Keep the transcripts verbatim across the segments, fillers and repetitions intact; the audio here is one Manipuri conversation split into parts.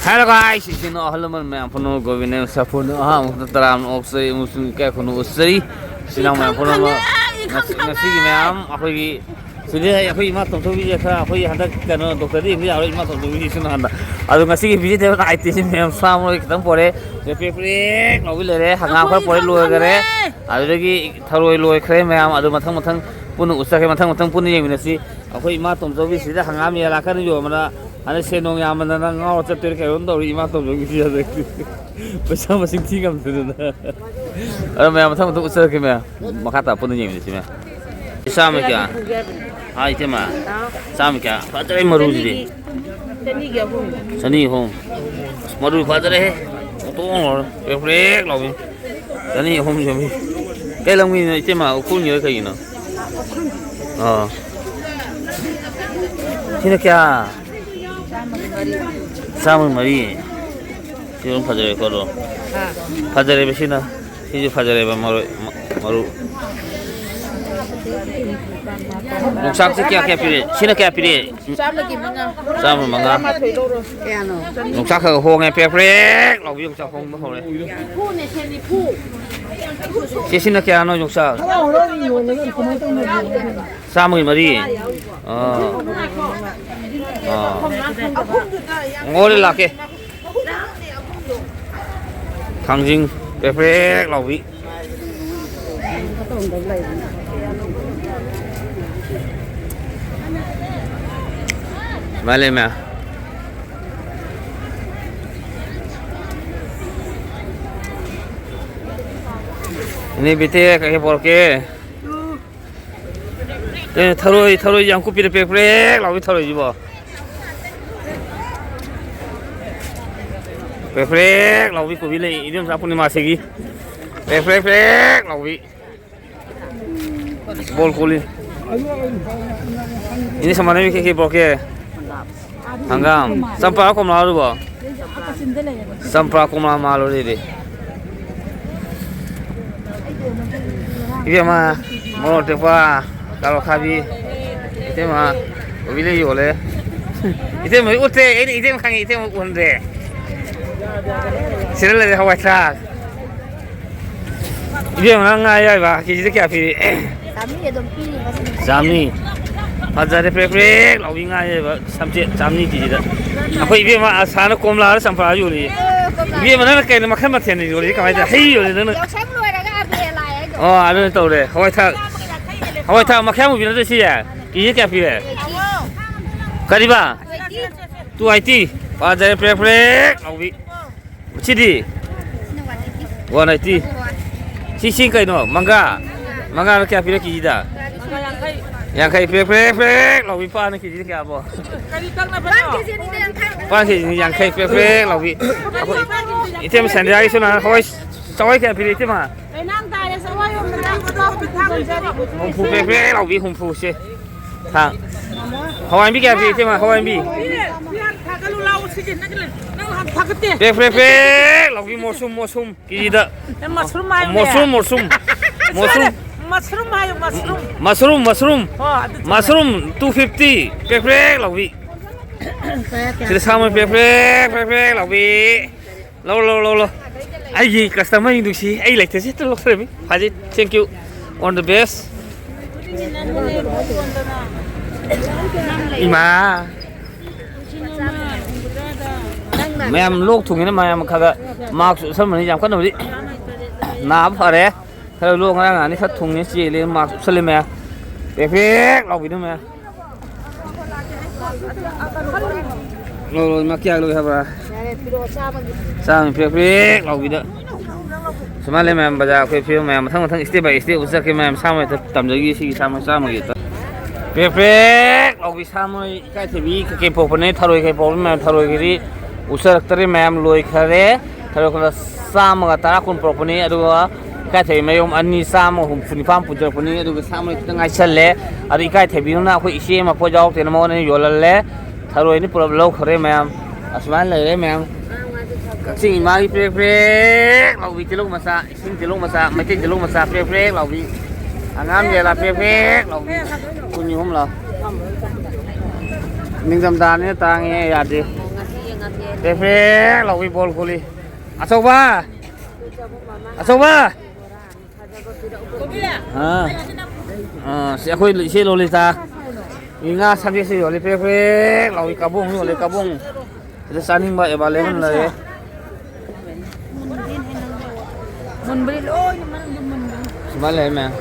Hello guys, ꯏꯆꯤꯟ ꯏꯅꯥꯎ ꯑꯍꯜ ꯂꯃꯟ ꯃꯌꯥꯝ ꯄꯨꯝꯅꯃꯛ ꯒꯣꯕꯤꯟꯗ ꯁꯥꯐꯨꯅ ꯑꯍꯥꯟꯕꯗ ꯇꯔꯥꯝꯅ ꯑꯣꯛꯆꯔꯤ ꯑꯃꯁꯨꯡ ꯏꯀꯥꯏ ꯈꯨꯝꯅ ꯎꯠꯆꯔꯤ꯫ ꯏꯆꯤꯟ ꯏꯅꯥꯎ ꯃꯌꯥꯝ ꯄꯨꯝꯅꯃꯛ ꯉꯁꯤ, ꯉꯁꯤꯒꯤ ꯃꯌꯥꯝ ꯑꯩꯈꯣꯏꯒꯤ ꯁꯤꯗꯤ ꯑꯩ, ꯑꯩꯈꯣꯏ ꯏꯃꯥ ꯇꯣꯝꯊꯣꯏꯕꯤꯁꯦ ꯈꯔ ꯑꯩꯈꯣꯏ ꯍꯟꯗꯛ ꯀꯩꯅꯣ ꯗꯣꯛꯇꯔꯗ ꯌꯦꯡꯕ ꯌꯥꯔꯣꯏ꯫ ꯏꯃꯥ ꯇꯣꯝꯊꯣꯏꯕꯤꯁꯤꯁꯨ ꯅꯍꯥꯟꯗ ꯑꯗꯣ ꯉꯁꯤꯒꯤ ꯚꯤꯖꯤꯇꯦꯕꯜ ꯑꯥꯏꯇꯦꯝꯁꯤ ꯃꯌꯥꯝ ꯁꯥ ꯃꯔꯣꯏ ꯈꯤꯇꯪ ꯄꯣꯔꯛꯑꯦ꯫ ꯄ꯭ꯔꯦꯛ ꯄ꯭ꯔꯦꯛ ꯂꯥꯎꯕꯤ ꯂꯩꯔꯦ꯫ ꯍꯪꯒꯥꯝ ꯈꯔ ꯄꯣꯔꯛꯑꯦ, ꯂꯣꯏꯈꯔꯦ꯫ ꯑꯗꯨꯗꯒꯤ ꯊꯔꯣꯏ ꯂꯣꯏꯈ꯭ꯔꯦ ꯃꯌꯥꯝ꯫ ꯑꯗꯨ ꯃꯊꯪ ꯃꯊꯪ ꯄꯨꯟꯅ ꯎꯠꯆꯒꯦ, ꯃꯊꯪ ꯃꯊꯪ ꯄꯨꯟꯅ ꯌꯦꯡꯃꯤꯟꯅꯁꯤ꯫ ꯑꯩꯈꯣꯏ ꯏꯃꯥ ꯇꯣꯝꯊꯣꯏꯕꯤꯁꯤꯗ ꯍꯪꯒꯥꯝ ꯌꯦꯂꯥ ꯀꯟꯅ ꯌꯣꯟꯕꯅ ꯍꯟꯗꯛ ꯁꯦꯟ ꯅꯨꯡ ꯌꯥꯝꯃꯟꯗꯅ ꯉꯥꯎꯔ ꯆꯠꯇꯣꯏꯔ ꯀꯩꯅꯣꯝ ꯇꯧꯔꯤ ꯏꯃꯥ ꯇꯣꯝꯊꯣꯏꯕꯤꯁꯤ ꯍꯟꯗꯛ꯫ ꯄꯩꯁꯥ ꯃꯁꯤꯡ ꯊꯤ ꯉꯝꯗꯗꯅ꯫ ꯑꯗꯣ ꯃꯌꯥꯝ ꯃꯊꯪ ꯃꯊꯪ ꯎꯠꯆꯔꯛꯀꯦ ꯃꯌꯥꯝ꯫ ꯃꯈꯥ ꯇꯥ ꯄꯨꯟꯅ ꯌꯦꯡꯃꯤꯟꯅꯁꯤ ꯃꯌꯥꯝ꯫ ꯆꯥꯝꯃ ꯀꯌꯥ? ꯍꯥ, ꯏꯇꯩꯃ? ꯆꯥꯝꯃ ꯀꯌꯥ? ꯐꯖꯔꯦ ꯃꯔꯨꯁꯤꯗꯤ꯫ ꯆꯅꯤꯒꯤ ꯑꯍꯨꯝ꯫ ꯆꯅꯤ ꯑꯍꯨꯝ꯫ ꯑꯁ, ꯃꯔꯨ ꯐꯖꯔꯦꯍꯦ꯫ ꯃꯇꯣꯡ ꯂꯧꯔꯦ꯫ ꯄ꯭ꯔꯦꯛ ꯄ꯭ꯔꯦꯛ ꯂꯥꯎꯏ꯫ ꯆꯅꯤ ꯑꯍꯨꯝ ꯌꯣꯟꯕꯤ꯫ ꯀꯩ ꯂꯝꯒꯤꯅꯣ ꯏꯇꯩꯃ? ꯎꯈ꯭ꯔꯨꯜꯒꯤꯔ ꯀꯩꯒꯤꯅꯣ? ꯑꯥ꯫ ꯁꯤꯅ ꯀꯌꯥ? ꯆꯥꯝꯃ ꯃꯔꯤ꯫ ꯁꯤ ꯑꯗꯨꯝ ꯐꯖꯔꯦꯀꯣ ꯑꯗꯣ꯫ ꯐꯖꯔꯦꯕ ꯁꯤꯅ꯫ ꯁꯤꯁꯨ ꯐꯖꯔꯦꯕ ꯃꯔꯣꯏ, ꯃ-, ꯃꯔꯨ꯫ ꯌꯣꯡꯆꯥꯛꯁꯦ ꯀꯌꯥ ꯀꯌꯥ ꯄꯤꯔꯦ? ꯁꯤꯅ ꯀꯌꯥ ꯄꯤꯔꯦ? ꯆꯥꯝꯃꯒꯤ ꯃꯉꯥ꯫ ꯆꯥꯝꯃ ꯃꯉꯥ꯫ ꯇꯔꯥꯃꯥꯊꯣꯏ ꯂꯧꯔꯣ꯫ ꯀꯌꯥꯅꯣ? ꯌꯣꯡꯆꯥꯛ ꯈꯔ ꯈꯔ ꯍꯣꯡꯉꯦ꯫ ꯄ꯭ꯔꯦꯛ ꯄ꯭ꯔꯦꯛ ꯂꯥꯎꯕꯤ ꯌꯣꯡꯆꯥꯛ ꯍꯣꯡꯕ ꯍꯧꯔꯦ꯫ ꯅꯤꯐꯨꯅꯦ, ꯁꯦ ꯅꯤꯐꯨ꯫ ꯁꯤ ꯁꯤꯅ ꯀꯌꯥꯅꯣ ꯌꯣꯡꯆꯥꯛ? ꯆꯥꯝꯃꯒꯤ ꯃꯔꯤ꯫ ꯑꯥ꯫ ꯑꯥ꯫ ꯉꯧꯔꯦ ꯂꯥꯛꯀꯦ꯫ ꯊꯥꯡꯖꯤꯡ ꯄ꯭ꯔꯦꯛ ꯄ꯭ꯔꯦꯛ ꯂꯥꯎꯕꯤ꯫ ꯃꯥꯂꯦꯝꯃ꯫ ꯏꯅꯦ ꯕꯤꯇꯦ, ꯀꯩ ꯀꯩ ꯄꯣꯔꯛꯀꯦ? ꯑꯦ, ꯊꯔꯣꯏ, ꯊꯔꯣꯏ ꯌꯥꯝ ꯀꯨꯞꯄꯤꯗ, ꯄ꯭ꯔꯦꯛ ꯄ꯭ꯔꯦꯛ ꯂꯥꯎꯕꯤ ꯊꯔꯣꯏꯁꯤꯕꯣ꯫ ꯄ꯭ꯔꯦꯛ ꯄ꯭ꯔꯦꯛ ꯂꯥꯎꯕꯤ ꯀꯣꯕꯤ ꯂꯩ, ꯏꯅꯦꯝꯆꯥ ꯄꯨꯔꯅꯤꯃꯥꯁꯤꯒꯤ꯫ ꯄ꯭ꯔꯦꯛ ꯄ꯭ꯔꯦꯛ ꯄ꯭ꯔꯦꯛ ꯂꯥꯎꯕꯤ꯫ ꯕꯣꯜ ꯀꯣꯂꯤ꯫ ꯏꯅꯦ ꯁꯃꯥꯅꯕꯤ ꯀꯩ ꯀꯩ ꯄꯣꯔꯛꯀꯦ? ꯍꯪꯒꯥꯝ꯫ ꯆꯝꯄ꯭ꯔꯥ ꯀꯣꯝꯂꯥ ꯑꯗꯨꯕꯣ? ꯆꯝꯄ꯭ꯔꯥ ꯀꯣꯝꯂꯥ ꯃꯥꯜꯂꯨꯔꯦꯗꯤ꯫ ꯏꯕꯦꯝꯃ, ꯃꯣꯔꯣꯛ ꯑꯇꯦꯛꯄ, ꯀꯥꯔꯣꯠ ꯑꯈꯥꯕꯤ꯫ ꯏꯇꯩꯃ, ꯀꯣꯕꯤ ꯂꯩ ꯌꯣꯜꯂꯦ꯫ ꯏꯇꯩꯃ ꯎꯠꯇꯦ, ꯑꯩꯅ ꯏꯇꯩꯃ ꯈꯪꯉꯦ, ꯏꯇꯩꯃ ꯎꯍꯟꯗꯦ꯫ ꯁꯤꯗ ꯂꯩꯔꯦ ꯍꯋꯥꯏ ꯊ꯭ꯔꯥꯛ꯫ ꯏꯕꯦꯝꯃ, ꯅꯪ ꯉꯥ ꯑꯌꯥꯏꯕ ꯀꯦꯖꯤꯗ ꯀꯌꯥ ꯄꯤꯔꯤ? ꯆꯥꯝꯃꯔꯤ ꯑꯗꯨꯝ ꯄꯤꯔꯤ ꯉꯁꯤꯗꯤ꯫ ꯆꯥꯝꯃꯔꯤ꯫ ꯐꯖꯔꯦ, ꯄ꯭ꯔꯦꯛ ꯄ꯭ꯔꯦꯛ ꯂꯥꯎꯕꯤ ꯉꯥ ꯑꯌꯥꯏꯕ ꯁꯝꯆꯦꯠ, ꯆꯥꯝꯃꯔꯤ ꯀꯦꯖꯤꯗ꯫ ꯑꯩꯈꯣꯏ ꯏꯕꯦꯝꯃ ꯑꯁꯥꯅ ꯀꯣꯝꯂꯥꯔ ꯆꯝꯄ꯭ꯔꯥ ꯌꯣꯜꯂꯤ꯫ ꯑꯦ, ꯀꯣꯝꯂꯥ꯫ ꯏꯕꯦꯝꯃ, ꯅꯪꯅ ꯀꯩꯅꯣ ꯃꯈꯜ ꯃꯊꯦꯜꯅ ꯌꯣꯜꯂꯤ? ꯀꯃꯥꯏꯅ ꯇꯧꯔꯦ? ꯍꯩ ꯌꯣꯜꯂꯤ ꯅꯪꯅ? ꯌꯥꯎꯁꯪ ꯂꯣꯏꯔꯒ ꯑꯕꯦꯔ ꯂꯥꯛꯑꯦ ꯍꯥꯏꯗꯣ꯫ ꯑꯣ, ꯑꯗꯨꯅ ꯇꯧꯔꯦ꯫ ꯍꯋꯥꯏ ꯊ꯭ꯔꯥꯛ, ꯍꯋꯥꯏ ꯊ꯭ꯔꯥꯛ ꯃꯈꯥ ꯑꯃꯨꯕꯤ ꯅꯠꯇ꯭ꯔꯣ ꯁꯤꯁꯦ? ꯀꯦꯖꯤ ꯀꯌꯥ ꯄꯤꯔꯦ? ꯀꯔꯤꯕ? Two eighty. ꯐꯖꯔꯦ, ꯄ꯭ꯔꯦꯛ ꯄ꯭ꯔꯦꯛ ꯂꯥꯎꯕꯤ꯫ ꯁꯤꯗꯤ? One eighty. ꯁꯤ, ꯁꯤ ꯀꯩꯅꯣ? ꯃꯪꯒꯥ? ꯃꯪꯒꯥꯅ ꯀꯌꯥ ꯄꯤꯔꯦ ꯀꯦꯖꯤꯗ? ꯌꯥꯡꯈꯩ꯫ ꯄ꯭ꯔꯦꯛ ꯄ꯭ꯔꯦꯛ ꯄ꯭ꯔꯦꯛ ꯂꯥꯎꯕꯤ ꯄꯥꯅ ꯀꯦꯖꯤꯗ ꯀꯌꯥꯕꯣ? ꯄꯥꯟ ꯀꯦꯖꯤꯅꯤ ꯌꯥꯡꯈꯩ꯫ ꯄ꯭ꯔꯦꯛ ꯄ꯭ꯔꯦꯛ ꯂꯥꯎꯕꯤ꯫ ꯑꯩꯈꯣꯏ ꯏꯇꯩꯃ ꯁꯟꯗ꯭ꯌꯥꯒꯤꯁꯨ ꯅꯍꯥꯟ ꯍꯋꯥꯏ ꯆꯋꯥꯏ ꯀꯌꯥ ꯄꯤꯔꯦ ꯏꯇꯩꯃ? ꯀꯩꯅꯥꯡ ꯇꯥꯔꯦ, ꯆꯋꯥꯏ ꯌꯣꯟꯕꯗ ꯂꯨꯄꯥ ꯀꯨꯟꯊ꯭ꯔꯥ ꯄꯤꯊꯣꯛꯈ꯭ꯔꯦ꯫ ꯍꯨꯝꯐꯨ ꯄ꯭ꯔꯦꯛ ꯄ꯭ꯔꯦꯛ ꯂꯥꯎꯕꯤ ꯍꯨꯝꯐꯨꯁꯦ꯫ ꯊꯥ꯫ ꯍꯋꯥꯏ ꯃꯨꯕꯤ ꯀꯌꯥ ꯄꯤ ꯏꯇꯩꯃ, ꯍꯋꯥꯏ ꯃꯨꯕꯤ? ꯄꯤꯔꯛ, ꯄꯤꯔꯛ ꯊꯥꯒꯠꯂꯨ ꯂꯥꯎ, ꯁꯤꯒꯤ ꯅꯪꯒꯤ ꯅꯪ ꯍꯥꯟꯅ ꯊꯥꯒꯠꯇꯦ꯫ ꯄ꯭ꯔꯦꯛ ꯄ꯭ꯔꯦꯛ ꯄ꯭ꯔꯦꯛ ꯂꯥꯎꯕꯤ ꯃꯣꯁꯨꯝ ꯃꯣꯁꯨꯝ ꯀꯦꯖꯤꯗ꯫ ꯑꯦ, ꯃꯁꯔꯨꯝ ꯍꯥꯏꯌꯨꯅꯦ꯫ ꯃꯣꯁꯨꯝ ꯃꯣꯁꯨꯝ꯫ ꯃꯣꯁꯨꯝ꯫ ꯃꯁꯔꯨꯝ ꯍꯥꯏꯌꯨ, ꯃꯁꯔꯨꯝ꯫ ꯃꯁꯔꯨꯝ, ꯃꯁꯔꯨꯝ꯫ ꯍꯣ, ꯑꯗꯨ ꯆꯨꯝꯃꯦ꯫ ꯃꯁꯔꯨꯝ ꯇꯨ ꯐꯤꯐꯇꯤ꯫ ꯄ꯭ꯔꯦꯛ ꯄ꯭ꯔꯦꯛ ꯂꯥꯎꯕꯤ꯫ ꯁꯤꯗ ꯁꯥ ꯃꯔꯣꯏ ꯄ꯭ꯔꯦꯛ ꯄ꯭ꯔꯦꯛ ꯄ꯭ꯔꯦꯛ ꯄ꯭ꯔꯦꯛ ꯂꯥꯎꯕꯤ꯫ ꯂꯧ, ꯂꯧ, ꯂꯧ, ꯂꯧ꯫ ꯑꯩꯒꯤ ꯀꯁꯇꯃꯔ ꯅꯨꯡꯁꯤ, ꯑꯩ ꯂꯩꯇ꯭ꯔꯁꯦ ꯍꯦꯛꯇ ꯂꯧꯊꯔꯝꯃꯤ꯫ ꯐꯖꯩ, thank you, all the best꯫ ꯏꯃꯥ꯫ ꯃꯌꯥꯝ ꯂꯣꯛ ꯊꯨꯡꯉꯦꯅ ꯃꯌꯥꯝ ꯈꯔ ꯈꯔ ꯃꯥꯛꯁ ꯎꯞꯁꯟꯕꯅꯤ, ꯌꯥꯝ ꯀꯟꯅꯕꯨꯗꯤ ꯅꯥꯕ ꯐꯔꯦ꯫ ꯈꯔ ꯂꯣꯛ ꯉꯔꯥꯡ ꯅꯍꯥꯟꯗꯤ ꯈꯔ ꯊꯨꯡꯉꯦ ꯆꯦꯜꯂꯦ, ꯃꯥꯛꯁ ꯎꯞꯁꯜꯂꯦ ꯃꯌꯥꯝ꯫ ꯄꯦꯛ ꯄꯦꯛ ꯂꯥꯎꯕꯤꯗꯣ ꯃꯌꯥꯝ꯫ ꯂꯧ, ꯂꯧ, ꯏꯃꯥ, ꯀꯌꯥ ꯂꯧꯏ ꯍꯥꯏꯕ? ꯌꯥꯔꯦ, ꯄꯤꯔꯛꯑꯣ, ꯆꯥꯝꯃꯒꯤ꯫ ꯆꯥꯝꯃ ꯄ꯭ꯔꯦꯛ ꯄ꯭ꯔꯦꯛ ꯂꯥꯎꯕꯤꯗ꯫ ꯁꯨꯃꯥꯏꯅ ꯂꯩ ꯃꯌꯥꯝ, ꯕꯖꯥꯔ ꯑꯩꯈꯣꯏ ꯐꯤꯕꯝ ꯃꯌꯥꯝ ꯃꯊꯪ ꯃꯊꯪ step by step ꯎꯠꯆꯔꯛꯀꯦ ꯃꯌꯥꯝ, ꯁꯥ ꯃꯔꯣꯏ ꯍꯦꯛꯇ ꯇꯝꯖꯈꯤ ꯁꯤꯒꯤ ꯁꯥ ꯃꯔꯣꯏ ꯆꯥꯝꯃꯒꯤ ꯍꯦꯛꯇ꯫ ꯄ꯭ꯔꯦꯛ ꯄ꯭ꯔꯦꯛ ꯂꯥꯎꯕꯤ ꯁꯥ ꯃꯔꯣꯏ ꯏꯀꯥꯏꯊꯕꯤ ꯀꯩꯀꯩ ꯄꯣꯛꯄꯅꯦ, ꯊꯔꯣꯏ ꯀꯩ ꯄꯣꯛꯄꯅꯦ ꯃꯌꯥꯝ, ꯊꯔꯣꯏꯒꯤꯗꯤ ꯎꯠꯆꯔꯛꯇꯔꯦ ꯃꯌꯥꯝ, ꯂꯣꯏꯈꯔꯦ꯫ ꯊꯔꯣꯏ ꯈꯔ ꯆꯥꯝꯃꯒ ꯇꯔꯥ ꯀꯨꯟ ꯄꯨꯔꯛꯄꯅꯤ, ꯑꯗꯨꯒ ꯏꯀꯥꯏꯊꯕꯤ ꯃꯌꯨꯝ ꯑꯅꯤ ꯆꯥꯝꯃꯒ ꯍꯨꯝꯐꯨ ꯅꯤꯄꯥꯟ ꯄꯨꯖꯔꯛꯄꯅꯤ, ꯑꯗꯨꯒ ꯁꯥ ꯃꯔꯣꯏ ꯈꯤꯇꯪ ꯉꯥꯏꯁꯜꯂꯦ꯫ ꯑꯗꯨ ꯏꯀꯥꯏꯊꯕꯤꯗꯨꯅ ꯑꯩꯈꯣꯏ ꯏꯆꯦ ꯑꯃ ꯄꯣꯠ ꯌꯥꯎꯔꯛꯇꯦꯅ ꯃꯉꯣꯟꯗ ꯑꯩꯅ ꯌꯣꯜꯍꯜꯂꯦ꯫ ꯊꯔꯣꯏꯅꯤ ꯄꯨꯂꯞ ꯂꯧꯈ꯭ꯔꯦ ꯃꯌꯥꯝ꯫ ꯑꯁꯨꯃꯥꯏꯅ ꯂꯩꯔꯦ ꯃꯌꯥꯝ꯫ ꯀꯛꯆꯤꯡ ꯏꯃꯥꯒꯤ ꯄ꯭ꯔꯦꯛ ꯄ꯭ꯔꯦꯛ ꯂꯥꯎꯕꯤ ꯇꯤꯜꯍꯧ ꯃꯆꯥ, ꯏꯁꯤꯡ ꯇꯤꯜꯍꯧ ꯃꯆꯥ, ꯃꯩꯇꯩ ꯇꯤꯜꯍꯧ ꯃꯆꯥ ꯄ꯭ꯔꯦꯛ ꯄ꯭ꯔꯦꯛ ꯂꯥꯎꯕꯤ꯫ ꯍꯪꯒꯥꯝ ꯌꯦꯂꯥ ꯄ꯭ꯔꯦꯛ ꯄ꯭ꯔꯦꯛ ꯂꯥꯎꯕꯤ꯫ ꯀꯨꯟ ꯑꯍꯨꯝ ꯂꯥꯎ꯫ ꯅꯤꯡꯊꯝꯊꯥꯅꯤꯅ ꯇꯥꯡꯉꯦ, ꯌꯥꯗꯦ꯫ ꯄ꯭ꯔꯦꯛ ꯄ꯭ꯔꯦꯛ ꯂꯥꯎꯕꯤ ꯕꯣꯜ ꯈꯣꯜꯂꯤ꯫ ꯑꯆꯧꯕ! ꯑꯆꯧꯕ! ꯑꯥ꯫ ꯑꯥ, ꯁꯤ ꯑꯩꯈꯣꯏ ꯏꯆꯦ ꯂꯣꯂꯤꯇꯥ꯫ ꯃꯤ ꯉꯥ ꯁꯥꯕꯤꯁꯨ ꯌꯣꯜꯂꯤ, ꯄ꯭ꯔꯦꯛ ꯄ꯭ꯔꯦꯛ ꯂꯥꯎꯕꯤ ꯀꯕꯣꯡꯁꯨ ꯌꯣꯜꯂꯤ, ꯀꯕꯣꯡ꯫ ꯁꯤꯗ ꯆꯥꯅꯤꯡꯕ available ꯂꯩꯔꯦ꯫ ꯃꯨꯟꯕꯗꯤ ꯂꯣꯏꯅ ꯃꯅꯨꯡꯗ ꯃꯨꯟꯕꯅꯤ꯫ ꯁꯨꯃꯥꯏꯅ ꯂꯩꯔꯦ ꯃꯌꯥꯝ꯫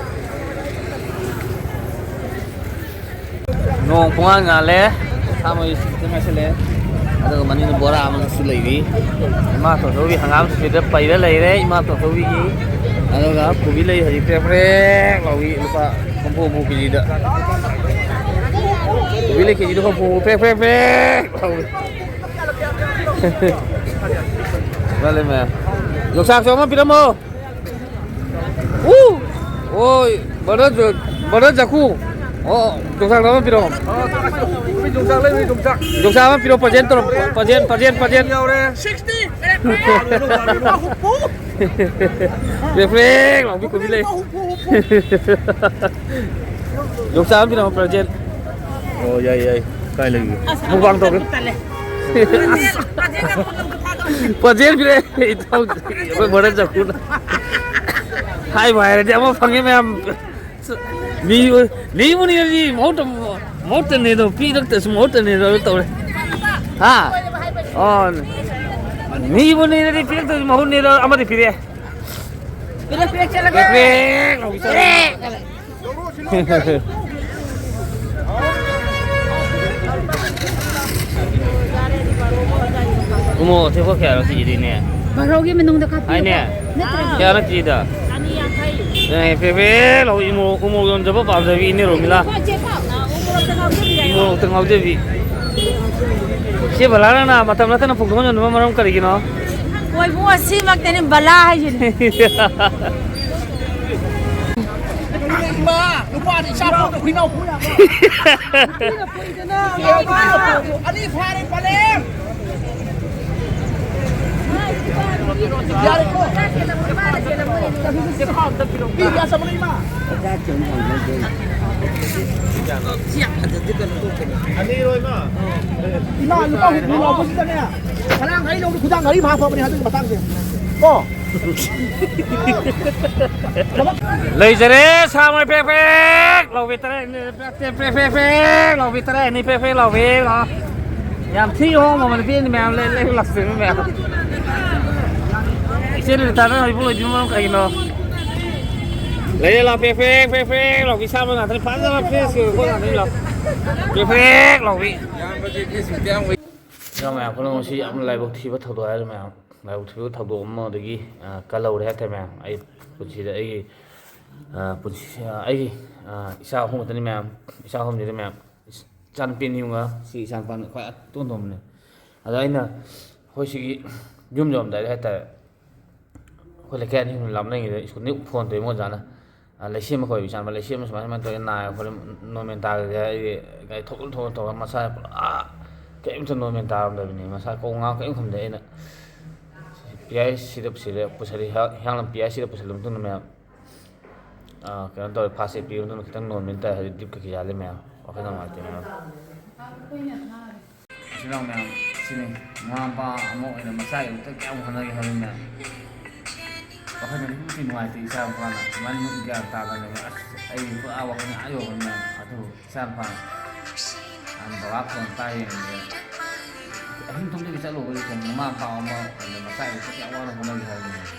ꯅꯣꯡ ꯄꯨꯡꯉꯥꯟ ꯉꯥꯜꯂꯦ꯫ ꯁꯥ ꯃꯔꯣꯏ ꯈꯤꯇꯪ ꯉꯥꯏꯁꯜꯂꯦ꯫ ꯑꯗꯨꯒ ꯃꯅꯤꯡꯗ ꯕꯣꯔꯥ ꯑꯃꯁꯨ ꯂꯩꯔꯤ꯫ ꯏꯃꯥ ꯇꯣꯟꯊꯣꯏꯕꯤ ꯍꯪꯒꯥꯝ ꯁꯤꯗ ꯄꯩꯔ ꯂꯩꯔꯦ, ꯏꯃꯥ ꯇꯣꯟꯊꯣꯏꯕꯤꯒꯤ꯫ ꯑꯗꯨꯒ ꯀꯣꯕꯤ ꯂꯩ ꯍꯧꯖꯤꯛ ꯄ꯭ꯔꯦꯛ ꯄ꯭ꯔꯦꯛ ꯂꯥꯎꯏ, ꯂꯨꯄꯥ ꯍꯨꯝꯐꯨ ꯍꯨꯝꯐꯨ ꯀꯦꯖꯤꯗ꯫ ꯀꯣꯕꯤ ꯂꯩ ꯀꯦꯖꯤꯗ ꯍꯨꯝꯐꯨ ꯍꯨꯝꯐꯨ ꯄ꯭ꯔꯦꯛ ꯄ꯭ꯔꯦꯛ ꯄ꯭ꯔꯦꯛ ꯂꯥꯎꯏ꯫ ꯃꯥꯅꯦ, ꯃꯌꯥꯝ꯫ ꯌꯣꯡꯆꯥꯛꯁꯨ ꯑꯃ ꯄꯤꯔꯝꯃꯣ꯫ ꯎ! ꯑꯣ, brother ꯖ-, brother ꯖꯈꯨ꯫ ꯑꯣ, ꯌꯣꯡꯆꯥꯛ ꯑꯃ ꯄꯤꯔꯛꯑꯣ꯫ ꯌꯣꯡꯆꯥꯛ ꯂꯩꯔꯨꯏ, ꯌꯣꯡꯆꯥꯛ꯫ ꯌꯣꯡꯆꯥꯛ ꯑꯃ ꯄꯤꯔꯛꯑꯣ, present ꯇꯧꯔꯣ, present, present, present꯫ ꯌꯥꯎꯔꯦ꯫ ꯄ꯭ꯔꯦꯛ ꯄ꯭ꯔꯦꯛ ꯂꯥꯎꯕꯤ ꯀꯣꯕꯤ ꯂꯩ꯫ ꯌꯣꯡꯆꯥꯛ ꯑꯃ ꯄꯤꯔꯛꯑꯣ, present꯫ ꯑꯣ, ꯌꯥꯏ, ꯌꯥꯏ꯫ ꯀꯥꯏ ꯂꯩꯒꯦ? ꯃꯨꯛꯕꯥꯡ ꯇꯧꯒꯦ꯫ ꯄꯖꯦꯜ ꯄꯤꯔꯛꯑꯦ, ꯏꯇꯥꯎ, ꯑꯩꯈꯣꯏ ꯕꯣꯔꯗꯔ ꯆꯈꯨꯅ꯫ ꯍꯥꯏꯕꯨ ꯍꯥꯏꯔꯗꯤ ꯑꯃ ꯐꯪꯉꯦ ꯃꯌꯥꯝ꯫ ꯅꯤꯕꯨ, ꯅꯤꯕꯨ ꯅꯤꯔꯗꯤ ꯃꯍꯨꯠꯇ, ꯃꯍꯨꯠꯇꯅꯦꯗꯣ, ꯄꯤꯔꯛꯇꯁꯨ ꯃꯍꯨꯠꯇꯅꯦꯗꯣ ꯇꯧꯔꯦ꯫ ꯍꯥ? ꯑꯣ, ꯅꯤꯕꯨ ꯅꯤꯔꯗꯤ ꯄꯤꯔꯛꯇꯁꯨ ꯃꯍꯨꯠꯅꯦꯗꯣ ꯑꯃꯗꯤ ꯄꯤꯔꯛꯑꯦ꯫ ꯄꯤꯔꯛ, ꯄꯤꯔꯛ ꯆꯠꯂꯒꯦ꯫ ꯄꯤꯔꯛ, ꯄꯤꯔꯛ ꯂꯥꯎꯕꯤ ꯆꯠꯂꯦ꯫ ꯎꯃꯣ, ꯑꯇꯦꯛꯄ ꯀꯌꯥꯔꯣ ꯀꯦꯖꯤꯗ ꯏꯅꯦ? ꯕꯥꯔꯣꯒꯤ ꯃꯅꯨꯡꯗ ꯀꯥꯞꯄꯤꯌꯨꯀꯣ꯫ ꯍꯥꯏꯅꯦ? ꯅꯠꯇ꯭ꯔꯗꯤ ꯀꯌꯥꯅꯣ ꯀꯦꯖꯤꯗ? ꯆꯅꯤ ꯌꯥꯡꯈꯩ꯫ ꯑꯦ, ꯄꯦ ꯄꯦ ꯂꯥꯎ, ꯎꯃꯣ, ꯎꯃꯣ ꯌꯣꯟꯖꯕ ꯄꯥꯝꯖꯕꯤ ꯏꯅꯦ ꯔꯣꯃꯤꯂꯥ꯫ ꯀꯣ, ꯆꯦ ꯄꯥꯎ, ꯑ, ꯎꯃꯣꯔꯣꯛꯇ ꯉꯥꯎꯖꯕꯤ ꯍꯥꯏꯌꯣ꯫ ꯎꯃꯣꯔꯣꯛꯇ ꯉꯥꯎꯖꯕꯤ꯫ ꯆꯦ ꯕꯂꯥꯅ ꯃꯇꯝ ꯅꯠꯇꯅ ꯄꯨꯡ ꯊꯣꯡ ꯌꯣꯟꯕ ꯃꯔꯝ ꯀꯔꯤꯒꯤꯅꯣ? ꯍꯣꯏ ꯏꯕꯨꯡꯉꯣ, ꯁꯤꯃꯛꯇꯅꯤ ꯕꯂꯥ ꯍꯥꯏꯁꯤꯅꯤ꯫ ꯏꯃꯥ, ꯅꯨꯄꯥꯗꯤ ꯏꯆꯥ ꯄꯣꯛꯇ ꯍꯨꯏꯅꯥꯎ ꯄꯣꯛ ꯌꯥꯕ꯭ꯔꯣ? ꯑꯅꯤ ꯐꯥꯔꯦ, ꯄꯂꯦꯝ! ꯌꯥꯔꯦꯀꯣ? ꯄꯤ ꯀꯌꯥ ꯆꯠꯄꯅꯣ, ꯏꯃꯥ? ꯁꯤ ꯌꯥꯝ ꯐꯖꯗꯦ, ꯀꯩꯅꯣ ꯇꯧꯗꯦ꯫ ꯑꯅꯤꯔꯣꯏꯃ꯫ ꯏꯃꯥ, ꯂꯨꯄꯥ ꯍꯨꯝꯐꯨ ꯂꯧꯕꯁꯤꯗꯅꯦ, ꯉꯔꯥꯡ ꯑꯩ ꯂꯧꯕ ꯈꯨꯗꯥꯡ ꯃꯔꯤ ꯐꯥ ꯐꯕꯅꯦ ꯍꯟꯗꯛꯀꯤ ꯃꯇꯥꯡꯁꯦ꯫ ꯀꯣ? ꯂꯩꯖꯔꯦ, ꯁꯥ ꯃꯣꯏ ꯄꯦꯛ ꯄꯦꯛ ꯂꯥꯎꯕꯤ ꯇꯔꯦꯠ, ꯄꯦꯛ ꯄꯦꯛ ꯄꯦꯛ ꯄꯦꯛ ꯂꯥꯎꯕꯤ ꯇꯔꯦꯠ, ꯑꯅꯤ ꯄꯦꯛ ꯄꯦꯛ ꯂꯥꯎꯕꯤ ꯂꯥꯎ꯫ ꯌꯥꯝ ꯊꯤ ꯍꯣꯡꯕ ꯃꯃꯜ ꯄꯤꯔꯤꯅꯤ ꯃꯌꯥꯝ, ꯂꯩ-, ꯂꯩ ꯂꯥꯛꯆꯔꯤꯕ ꯃꯌꯥꯝ꯫ ꯏꯆꯦ ꯂꯤꯂꯤꯇꯥꯅ ꯍꯧꯖꯤꯛ ꯂꯣꯏꯗ꯭ꯔꯤꯕ ꯃꯔꯝ ꯀꯩꯒꯤꯅꯣ? ꯂꯩꯔꯦ ꯂꯥꯎ, ꯄꯦꯛ ꯄꯦꯛ ꯄꯦꯛ ꯄꯦꯛ ꯂꯥꯎꯕꯤ ꯁꯥꯕ ꯉꯥꯛꯇꯅꯤ, ꯐꯖꯕ ꯐ꯭ꯔꯦꯁꯀꯤ ꯑꯣꯏꯕ ꯄꯣꯠ ꯉꯥꯛꯇꯅꯤ ꯂꯥꯎ꯫ ꯄꯦꯛ ꯄꯦꯛ ꯂꯥꯎꯕꯤ꯫ ꯏꯌꯥꯝꯕꯁꯦ ꯐꯦꯁꯕꯨꯛꯇ ꯌꯥꯝ ꯎꯏ꯫ ꯏꯌꯥꯝꯕ ꯃꯌꯥꯝ ꯄꯨꯝꯅꯃꯛꯁꯤ ꯌꯥꯝꯅ ꯂꯥꯏꯕꯛ ꯊꯤꯕ ꯊꯧꯗꯣꯛ ꯍꯥꯏꯔꯦ ꯃꯌꯥꯝ꯫ ꯂꯥꯏꯕꯛ ꯊꯤꯕ ꯊꯧꯗꯣꯛ ꯑꯃ ꯑꯗꯒꯤ, ꯑ, ꯀꯜꯍꯧꯔꯦ ꯍꯥꯏꯇꯥꯔꯦ ꯃꯌꯥꯝ꯫ ꯑꯩ ꯄꯨꯟꯁꯤꯗ ꯑꯩꯒꯤ, ꯑ, ꯄꯨꯟꯁꯤ, ꯑ, ꯑꯩꯒꯤ, ꯑ, ꯏꯆꯥ ꯑꯍꯨꯝ ꯈꯛꯇꯅꯤ ꯃꯌꯥꯝ꯫ ꯏꯆꯥ ꯑꯍꯨꯝꯁꯤꯗ ꯃꯌꯥꯝ꯫ ꯏꯆꯥꯅꯨꯄꯤ ꯑꯅꯤ ꯑꯃꯒ ꯁꯤ ꯏꯆꯥꯅꯨꯄꯥꯅ ꯈ꯭ꯋꯥꯏ ꯑꯇꯣꯟ ꯑꯇꯣꯟꯕꯅꯦ꯫ ꯑꯗ ꯑꯩꯅ ꯑꯩꯈꯣꯏ ꯁꯤꯒꯤ ꯌꯨꯝ ꯌꯧꯔꯝꯗꯥꯏꯗ ꯍꯥꯏꯇꯥꯔꯦ, ꯑꯩꯈꯣꯏ ꯂꯩꯀꯥꯏ ꯑꯅꯤ ꯑꯍꯨꯝ ꯂꯥꯞꯅꯔꯤꯉꯩꯗ ꯁ꯭ꯀꯨꯜꯗꯒꯤ ꯐꯣꯟ ꯇꯧꯔꯛꯏ ꯑꯣꯖꯥꯅ, "ꯑ, ꯂꯩꯁꯦꯝꯕ ꯀꯧꯏ ꯏꯆꯥꯅꯨꯄꯥ, ꯂꯩꯁꯦꯝꯕ ꯁꯨꯃꯥꯏ ꯁꯨꯃꯥꯏꯅ ꯇꯧꯔꯦ, ꯅꯥꯏ ꯈꯣꯠꯂꯦ, ꯅꯣꯔꯃꯦꯜ ꯇꯥꯈꯤꯗꯦ ꯍꯥꯏꯔꯛꯑꯦ, ꯒꯥꯔꯤ ꯊꯧꯒꯠ ꯊꯧꯒꯠ ꯇꯧꯔꯒ ꯃꯁꯥ ꯄꯨꯔꯥ ꯀꯔꯤꯝꯇ ꯅꯣꯔꯃꯦꯜ ꯇꯥꯔꯝꯗꯕꯅꯤ, ꯃꯁꯥ ꯀꯧ ꯉꯥꯡ ꯀꯔꯤꯝ ꯈꯨꯝꯗꯦ꯫ ꯑꯩꯅ ꯄꯤ ꯑꯥꯏ ꯁꯤꯗ ꯄꯨꯁꯤꯜꯂꯦ, ꯄꯨꯁꯤꯜꯂꯦ, ꯍꯤꯌꯥꯡ-, ꯍꯤꯌꯥꯡꯂꯝ ꯄꯤ ꯑꯥꯏ ꯁꯤꯗ ꯄꯨꯁꯤꯜꯂ ꯃꯇꯨꯡꯗ ꯃꯌꯥꯝ, ꯑ, ꯀꯩꯅꯣ ꯇꯧꯔꯦ, ꯐꯥꯔꯁ ꯑꯦꯗ ꯄꯤꯔ ꯃꯇꯨꯡꯗ ꯈꯤꯇꯪ ꯅꯣꯔꯃꯦꯜ ꯇꯥꯏ, ꯍꯧꯖꯤꯛ ꯗ꯭ꯔꯤꯞ ꯀꯩꯀꯩ ꯌꯥꯜꯂꯦ ꯃꯌꯥꯝ, ꯋꯥꯈꯜ ꯌꯥꯝ ꯅꯨꯡꯉꯥꯏꯇꯦ ꯃꯌꯥꯝ꯫ ꯏꯆꯤꯜ ꯏꯅꯥꯎ ꯃꯌꯥꯝ, ꯁꯤꯅꯤ ꯃꯃꯥ ꯃꯄꯥ ꯑꯃ ꯑꯣꯏꯅ ꯃꯆꯥꯒꯤꯗꯃꯛꯇ ꯀꯌꯥꯝ ꯍꯣꯠꯅꯒꯦ ꯍꯥꯏꯕ ꯃꯌꯥꯝ꯫ ꯋꯥꯈꯜ ꯑꯗꯨꯛꯀꯤ ꯃꯇꯤꯛ ꯅꯨꯡꯉꯥꯏꯇꯦ ꯏꯆꯥ ꯅꯨꯄꯥꯅ ꯑꯗꯨꯃꯥꯏꯅ ꯃꯨꯠ ꯒ꯭ꯌꯥꯟ ꯇꯥꯗꯅ ꯂꯩꯕ꯫ ꯑꯁ, ꯑꯩ ꯄꯨꯔꯥ ꯋꯥꯈꯜ ꯑꯥ ꯌꯧꯕꯅꯤ ꯃꯌꯥꯝ꯫ ꯑꯗꯨꯕꯨ ꯏꯆꯥ ꯅꯨꯄꯥꯅ ꯅꯍꯥꯟ ꯕꯕꯥ ꯐꯣꯟ ꯄꯥꯏ ꯌꯦꯡꯕꯗ ꯑꯍꯤꯡ ꯇꯨꯝꯗꯕꯤ ꯆꯠꯂꯨꯕꯒꯤ ꯀꯩꯅꯣ ꯃꯃꯥ ꯃꯄꯥ ꯑꯃ ꯑꯣꯏꯅ ꯃꯆꯥꯒꯤꯗꯃꯛꯇ ꯀꯌꯥꯝ ꯋꯥꯅ ꯍꯣꯠꯅꯒꯦ ꯍꯥꯏꯕ ꯃꯌꯥꯝ꯫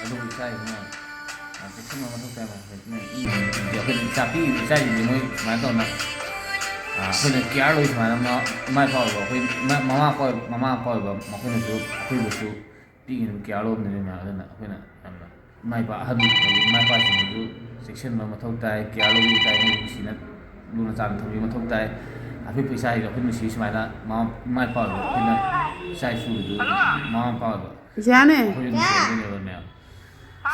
ꯑꯗꯨꯒꯤ ꯏꯆꯥꯒꯤꯗꯨꯅ ꯌꯥꯝ ꯆꯦꯛꯁꯤꯟꯕ ꯃꯊꯧ ꯇꯥꯏ꯫ ꯑꯩꯈꯣꯏꯅ ꯏꯆꯥ ꯄꯤꯛꯏꯕ ꯏꯆꯥꯁꯤꯡꯁꯦ ꯃꯣꯏ ꯁꯨꯃꯥꯏꯅ ꯇꯧꯅ, ꯑ, ꯑꯩꯈꯣꯏꯅ ꯀꯤꯌꯥꯔ ꯂꯧꯏ ꯁꯨꯃꯥꯏꯅ ꯃ-, ꯏꯃꯥ ꯏꯄꯥ ꯑꯣꯏꯕ ꯑꯩꯈꯣꯏ, ꯃ-, ꯃꯃꯥ ꯃꯄꯥ ꯑꯣꯏꯕ, ꯃꯃꯥ ꯃꯄꯥ ꯑꯣꯏꯕ ꯃꯈꯣꯏꯅꯁꯨ ꯑꯩꯈꯣꯏꯕꯨꯁꯨ ꯄꯤꯛꯏꯉꯩꯗ ꯀꯤꯌꯥꯔ ꯂꯧꯔꯝꯗꯣꯏꯅꯤ ꯃꯌꯥꯝ꯫ ꯑꯗꯨꯅ ꯑꯩꯈꯣꯏꯅ ꯌꯥꯝꯅ ꯏꯃꯥ ꯏꯄꯥ ꯑꯍꯟ ꯑꯣꯏꯕ ꯏꯃꯥ ꯏꯄꯥꯁꯤꯡꯗꯁꯨ ꯆꯦꯛꯁꯤꯟꯕ ꯃꯊꯧ ꯇꯥꯏ, ꯀꯤꯌꯥꯔ ꯂꯧꯕꯤꯕ ꯇꯥꯏ, ꯃꯣꯏꯕꯨ ꯅꯨꯡꯁꯤꯅ ꯂꯨꯅ ꯆꯥꯟꯅ ꯊꯝꯕꯤꯕ ꯃꯊꯧ ꯇꯥꯏ꯫ ꯑꯄꯤꯛꯄ ꯏꯆꯥꯁꯤꯡꯗꯣ ꯑꯩꯈꯣꯏ ꯅꯨꯡꯁꯤ ꯁꯨꯃꯥꯏꯅ ꯃꯃꯥ, ꯏꯃꯥ ꯏꯄꯥ ꯑꯣꯏꯕ ꯑꯩꯈꯣꯏꯅ ꯏꯆꯥ ꯏꯁꯨꯗꯨ ꯃꯃꯥ ꯃꯄꯥ ꯑꯣꯏꯕ ꯏꯆꯥꯅꯦ꯫ ꯑꯩꯈꯣꯏꯁꯨ ꯅꯨꯡꯁꯤꯔꯝꯗꯣꯏꯅꯦꯕ ꯃꯌꯥꯝ꯫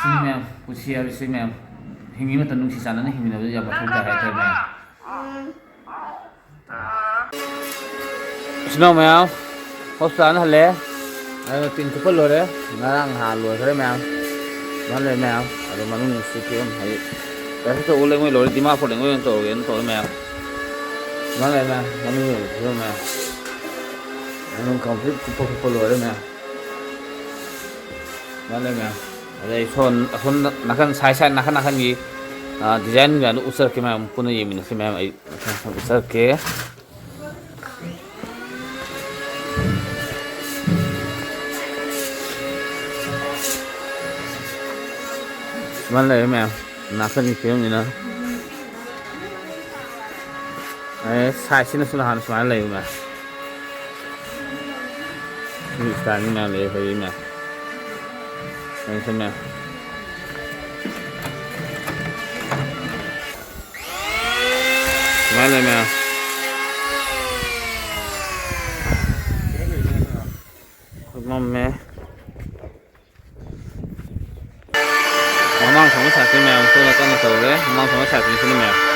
ꯁꯤꯅꯤ ꯃꯌꯥꯝ, ꯄꯨꯟꯁꯤ ꯍꯥꯏꯕꯁꯤ ꯃꯌꯥꯝ ꯍꯤꯡꯉꯤ ꯃꯇꯝ ꯅꯨꯡꯁꯤ ꯆꯥꯟꯅꯅ ꯍꯤꯡꯃꯤꯟꯅꯕꯗ ꯌꯥꯝ ꯃꯊꯧ ꯇꯥꯏ ꯍꯥꯏꯇꯥꯔꯦ ꯃꯌꯥꯝ꯫ ꯏꯆꯤꯟ ꯏꯅꯥꯎ ꯃꯌꯥꯝ, ꯍꯣꯁꯄꯤꯇꯥꯜ ꯍꯜꯂꯦ꯫ ꯑꯗꯨꯒ ꯇꯤꯟ ꯆꯨꯞꯄ ꯂꯣꯏꯔꯦ꯫ ꯉꯔꯥꯡ ꯅꯍꯥꯟ ꯂꯣꯏꯈ꯭ꯔꯦ ꯃꯌꯥꯝ꯫ ꯑꯗꯨꯃꯥꯏꯅ ꯂꯩ ꯃꯌꯥꯝ꯫ ꯑꯗꯣ ꯃꯅꯨꯡꯒꯤ ꯐꯤꯕꯝ ꯍꯥꯏꯗꯤ ꯁꯤ ꯇꯧꯕ ꯂꯩꯉꯣꯏ ꯂꯣꯏꯔꯦ, ꯗꯤꯃꯥꯄꯨꯔ ꯂꯩꯉꯣꯏ ꯑꯣꯏꯅ ꯇꯧꯔꯒꯦꯅ ꯇꯧꯔꯦ ꯃꯌꯥꯝ꯫ ꯁꯨꯃꯥꯏꯅ ꯂꯩꯔꯦ ꯃꯌꯥꯝ, ꯃꯅꯨꯡ ꯌꯦꯡꯕꯁꯤꯗ ꯃꯌꯥꯝ꯫ ꯃꯅꯨꯡ complete ꯀꯨꯞꯄ ꯀꯨꯞꯄ ꯂꯣꯏꯔꯦ ꯃꯌꯥꯝ꯫ ꯁꯨꯃꯥꯏꯅ ꯂꯩ ꯃꯌꯥꯝ꯫ ꯑꯗꯩ ꯁꯣꯝ ꯑꯁꯣꯝ ꯅꯥꯀꯟ side side ꯅꯥꯀꯟ ꯅꯥꯀꯟꯒꯤ, ꯑ, design ꯃꯌꯥꯝꯗꯣ ꯎꯠꯆꯔꯛꯀꯦ ꯃꯌꯥꯝ, ꯄꯨꯟꯅ ꯌꯦꯡꯃꯤꯟꯅꯁꯤ ꯃꯌꯥꯝ꯫ ꯑꯩ ꯃꯊꯪ ꯃꯊꯪ ꯎꯠꯆꯔꯛꯀꯦ꯫ ꯁꯨꯃꯥꯏꯅ ꯂꯩꯔꯦ ꯃꯌꯥꯝ, ꯅꯥꯀꯟꯒꯤ ꯐꯤꯕꯝꯁꯤꯅ꯫ ꯑꯦ, sideꯁꯤꯅꯁꯨ ꯅꯍꯥꯟ ꯁꯨꯃꯥꯏꯅ ꯂꯩꯕ ꯃꯌꯥꯝ꯫ ꯁꯤꯒꯤ styleꯅꯤ ꯃꯌꯥꯝ ꯂꯩ, ꯍꯧꯖꯤꯛ ꯃꯌꯥꯝ꯫ ꯌꯦꯡꯁꯤ ꯃꯌꯥꯝ꯫ ꯁꯨꯃꯥꯏꯅ ꯂꯩ ꯃꯌꯥꯝ꯫ ꯃꯝꯃꯦ꯫ ꯃꯃꯥꯡ ꯊꯪꯕ sideꯁꯤ ꯃꯌꯥꯝ ꯁꯣꯝꯗ ꯀꯟꯅ ꯇꯧꯔꯦ꯫ ꯃꯃꯥꯡ ꯊꯪꯕ sideꯁꯤꯅ ꯃꯌꯥꯝ꯫